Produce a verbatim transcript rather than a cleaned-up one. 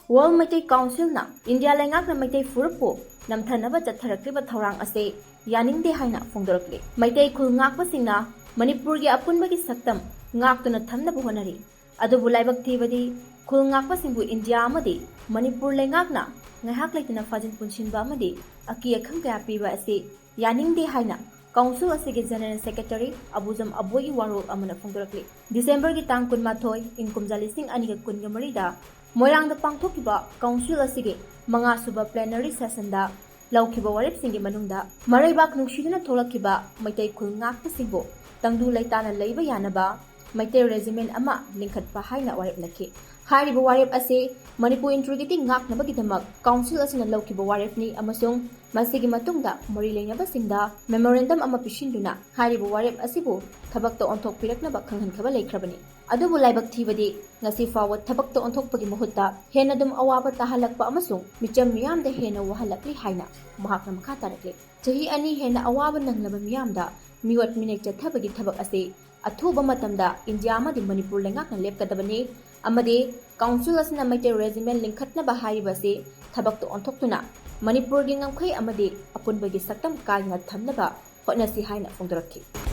World Meitei Council ꯅ India ꯂꯩꯉꯥꯛꯅ ꯃꯩꯇꯩ ꯐꯨꯔꯨꯞꯄꯨ ꯅꯝꯊꯅꯕ ꯆꯠꯊꯔꯛꯂꯤꯕ ꯊꯧꯔꯥꯡ ꯑꯁꯤ ꯌꯥꯅꯤꯡꯗꯦ ꯍꯥꯏꯅ ꯐꯣꯡꯗꯣꯔꯛꯂꯤ꯫ ꯃꯩꯇꯩ ꯈꯨꯜ ꯉꯥꯛꯄꯁꯤꯡꯅ ꯃꯅꯤꯄꯨꯔꯒꯤ ꯑꯄꯨꯟꯕꯒꯤ ꯁꯛꯇꯝ ꯉꯥꯛꯇꯨꯅ ꯊꯝꯅꯕ ꯍꯣꯠꯅꯔꯤ꯫ ꯑꯗꯨꯕꯨ ꯂꯥꯏꯕꯛ ꯊꯤꯕꯗꯤ, ꯈꯨꯜ ꯉꯥꯛꯄꯁꯤꯡꯕꯨ ꯏꯟꯗꯤꯌꯥ ꯑꯃꯗꯤ ꯃꯅꯤꯄꯨꯔ ꯂꯩꯉꯥꯛꯅ ꯉꯥꯏꯍꯥꯛ ꯂꯩꯇꯅ ꯐꯥꯖꯤꯟ ꯄꯨꯟꯁꯤꯟꯕ ꯑꯃꯗꯤ ꯑꯀꯤ ꯑꯈꯪ ꯀꯌꯥ ꯄꯤꯕ ꯑꯁꯤ ꯌꯥꯅꯤꯡꯗꯦ ꯍꯥꯏꯅ Council ꯑꯁꯤꯒꯤ General Secretary ꯑꯕꯨꯖꯝ ꯑꯕꯣꯏꯒꯤ ꯋꯥꯔꯣꯜ ꯑꯃꯅ ꯐꯣꯡꯗꯣꯔꯛꯂꯤ꯫ ꯗꯤꯁꯦꯝꯕꯔꯒꯤ ꯇꯥꯡ ꯀꯨꯟꯃꯥꯊꯣꯏ, ꯏꯪ ꯀꯨꯝꯖꯥ ꯂꯤꯁꯤꯡ ꯑꯅꯤꯒ ꯀꯨꯟꯒ ꯃꯔꯤꯗ ꯃꯣꯏꯔꯥꯡꯗ ꯄꯥꯡꯊꯣꯛꯈꯤꯕ Council ꯑꯁꯤꯒꯤ ꯃꯉꯥꯁꯨꯕ plenary session ꯗ ꯂꯧꯈꯤꯕ ꯋꯥꯔꯦꯞꯁꯤꯡꯒꯤ ꯃꯅꯨꯡꯗ ꯃꯔꯩꯕꯥꯛ ꯅꯨꯡꯁꯤꯗꯨꯅ ꯊꯣꯛꯂꯛꯈꯤꯕ ꯃꯩꯇꯩ ꯈꯨꯜ ꯉꯥꯛꯄꯁꯤꯡꯕꯨ ꯇꯪꯗꯨ ꯂꯩꯇꯥꯅ ꯂꯩꯕ ꯌꯥꯅꯕ ꯃꯩꯇꯩ regiment ꯑꯃ ꯂꯤꯡꯈꯠꯄ ꯍꯥꯏꯅ ꯋꯥꯔꯦꯞ ꯅꯈꯤ꯫ ꯍꯥꯏꯔꯤꯕ ꯋꯥꯔꯦꯞ ꯑꯁꯤ ꯃꯅꯤꯄꯨꯔ integrity ꯉꯥꯛꯅꯕꯒꯤꯗꯃꯛ Council ꯑꯁꯤꯅ ꯂꯧꯈꯤꯕ ꯋꯥꯔꯦꯞꯅꯤ ꯑꯃꯁꯨꯡ ꯃꯁꯤꯒꯤ ꯃꯇꯨꯡꯗ ꯃꯔꯤ ꯂꯩꯅꯕꯁꯤꯡꯗ memorandum ꯑꯃ ꯄꯤꯁꯤꯟꯗꯨꯅ ꯍꯥꯏꯔꯤꯕ ꯋꯥꯔꯦꯞ ꯑꯁꯤꯕꯨ ꯊꯕꯛꯇ ꯑꯣꯟꯊꯣꯛꯄꯤꯔꯛꯅꯕ ꯈꯪꯍꯟꯈꯕ ꯂꯩꯈ꯭ꯔꯕꯅꯤ꯫ ꯑꯗꯨꯕꯨ ꯂꯥꯏꯕꯛ ꯊꯤꯕꯗꯤ, ꯉꯁꯤ ꯐꯥꯎꯕ ꯊꯕꯛꯇ ꯑꯣꯟꯊꯣꯛꯄꯒꯤ ꯃꯍꯨꯠꯇ ꯍꯦꯟꯅ ꯑꯗꯨꯝ ꯑꯋꯥꯕ ꯇꯥꯍꯜꯂꯛꯄ ꯑꯃꯁꯨꯡ ꯃꯤꯆꯝ ꯃꯤꯌꯥꯝꯗ ꯍꯦꯟꯅ ꯋꯥꯍꯜꯂꯛꯂꯤ ꯍꯥꯏꯅ ꯃꯍꯥꯛꯅ ꯃꯈꯥ ꯇꯥꯔꯛꯂꯤ꯫ ꯆꯍꯤ ꯑꯅꯤ ꯍꯦꯟꯅ ꯑꯋꯥꯕ ꯅꯪꯂꯕ ꯃꯤꯌꯥꯝꯗ ꯃꯤꯑꯣꯠ ꯃꯤꯅꯩ ꯆꯠꯊꯕꯒꯤ ꯊꯕꯛ ꯑꯁꯤ ꯑꯊꯨꯕ ꯃꯇꯝꯗ ꯏꯟꯗꯤꯌꯥ ꯑꯃꯗꯤ ꯃꯅꯤꯄꯨꯔ ꯂꯩꯉꯥꯛꯅ ꯂꯦꯞꯀꯗꯕꯅꯤ ꯑꯃꯗꯤ Council ꯑꯁꯤꯅ ꯃꯩꯇꯩ regiment ꯂꯤꯡꯈꯠꯅꯕ ꯍꯥꯏꯔꯤꯕ ꯑꯁꯤ ꯊꯕꯛꯇ ꯑꯣꯟꯊꯣꯛꯇꯨꯅ ꯃꯅꯤꯄꯨꯔꯒꯤ ꯉꯝꯈꯩ ꯑꯃꯗꯤ ꯑꯄꯨꯟꯕꯒꯤ ꯁꯛꯇꯝ ꯀꯥꯏꯗꯅ ꯊꯝꯅꯕ ꯍꯣꯠꯅꯁꯤ ꯍꯥꯏꯅ ꯐꯣꯡꯗꯣꯔꯛꯈꯤ꯫